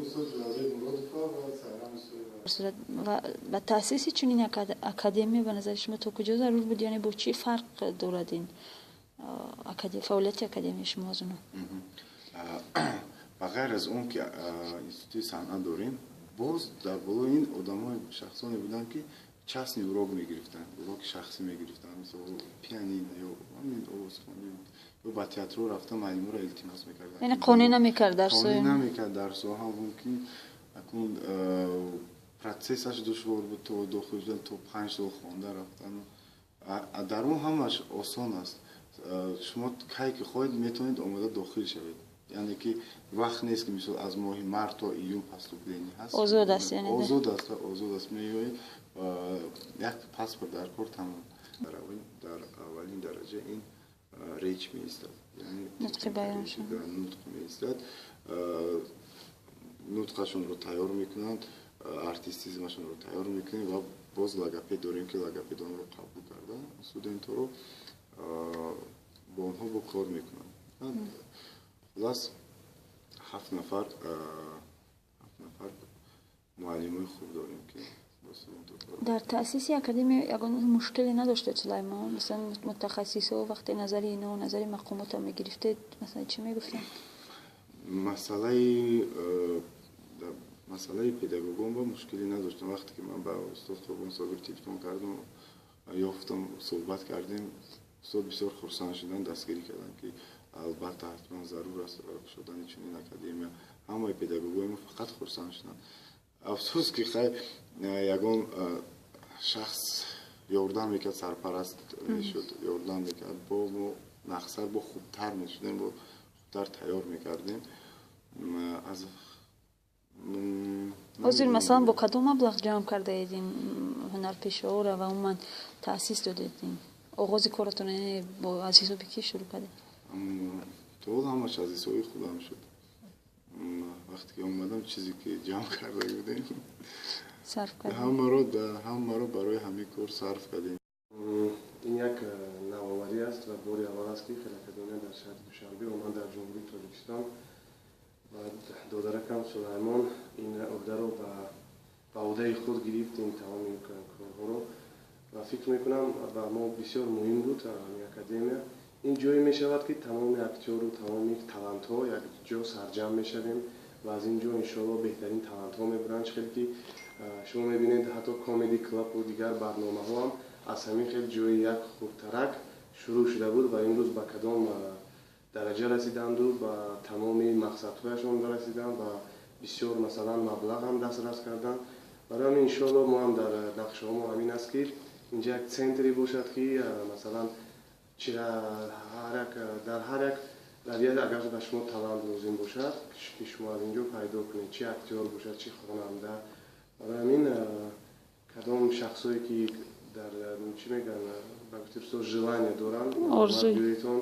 Устод Ҷӯрабек Муродова ва Сайрам Исоева. Сурат ва ба таъсиси чунин академия ба назари шумо то куҷо зарур буд, яъне бо чӣ фарқ дорад ин фаъолияти академияи шумо аз оно? Ба ғайр аз он ки институти санъат дорем, боз дар болои ин одамои, шахсоне буданд, ки частный урок мегирифтанд, уроки шахсӣ мегирифтанд, мисол, пианино ё ҳамин овозхонӣ, ё ба театрҳо рафта, муаллиморо илтимос мекарданд. Яъне қонеъ намекард дарсҳои? Қонеъ намекард дарсҳо ҳам. Мумкин акун процессаш душвор буд, то дохил шудан, то 5 сол хонда рафтан. Дар он ҳамаш осон аст. Шумо кай ки хоҳед, метавонед омода дохил шавед, яъне ки вақт нест, ки мисол аз моҳи март то июн поступление ҳаст. Озод аст яъне? Озод аст, озод аст. Меоед, як паспорт дар кор, тамом. Дар аввалин дараҷа ин речь меистад. Нутқи баёншон. Нутқ меистад, нутқашонро тайёр мекунанд, артистизмашонро тайёр мекунем ва боз логопед дорем, ки логопед онро қабул карда, студентҳоро бо онҳо бо кор мекунанд. Хулас, ҳафт нафар муаллимои хуб дорем, ки Дар таъсиси академия ягон мушкиле надоштед, Сулаймон? Масалан, мутахассисҳо вақте назари ино, назари мақомотро мегирифтед, масалан, чӣ мегуфтанд? Масъалаи педагогон ба мушкилӣ надоштам. Вақте ки ман ба устод Қурбон Собир телефон кардам, ёфтам, суҳбат кардем, устод бисёр хурсанд шуданд, дастгирӣ карданд, ки албатта, ҳатман зарур аст шудани чунин академия. Ҳамаи педагогои мо фақат хурсанд шуданд. Афсӯс, ки хай ягон шахс ёрдам мекард, сарпараст мешуд, ёрдам мекард, бо мо нақсар бо хубтар мешудем, бо хубтар тайёр мекардем аз Ҳозир, масалан, бо кадом маблағ ҷамъ кардаед ин ҳунарпешаҳоро ва умуман таъсис додед ин оғози коратон, яъне аз ҳисоби кӣ шурӯъ кардед? То ҳол ҳамаш аз ҳисоби худам шуд. Вақте ки омадам, чизе ки ҷамъ карда будем, сарф кардед? Ҳамаро барои ҳамин кор сарф кардем. Ин як навоварӣ аст ва бори аввал аст, ки хел академия дар шаҳри Душанбе, умуман дар Ҷумҳурии Тоҷикистон, ва додаракам Сулаймон ин ӯҳдаро ба ӯҳдаи худ гирифт, ин тамоми корҳоро. Ва фикр мекунам, ба мо бисёр муҳим буд ин академия. Ин ҷое мешавад, ки тамоми актёру тамоми талантҳо як ҷо сарҷамъ мешавем ва аз ин ҷо, иншоалло, беҳтарин талантҳо мебаранд. Чӣ хеле ки шумо мебинед, ҳатто Комеди Клабу дигар барномаҳо ҳам аз ҳамин хел ҷои як хурдтарак шурӯъ шуда буд ва имрӯз ба кадом дараҷа расиданду ба тамоми мақсадҳояшон расиданд ва бисёр, масалан, маблағ ҳам дастрас карданд. Барои ҳамин, иншоалло, мо ҳам дар нақшаҳо мо ҳамин аст, ки инҷа як центре бошад, ки масалан дар ҳар як равия агар ба шумо талант лозим бошад, ки шумо аз ин ҷо пайдо кунед, чи актёр бошад, чи хонанда. Барои ҳамин кадом шахсое ки дар, чӣ мегӯянд, ба гуфти русо, желание доранд, биёедтон.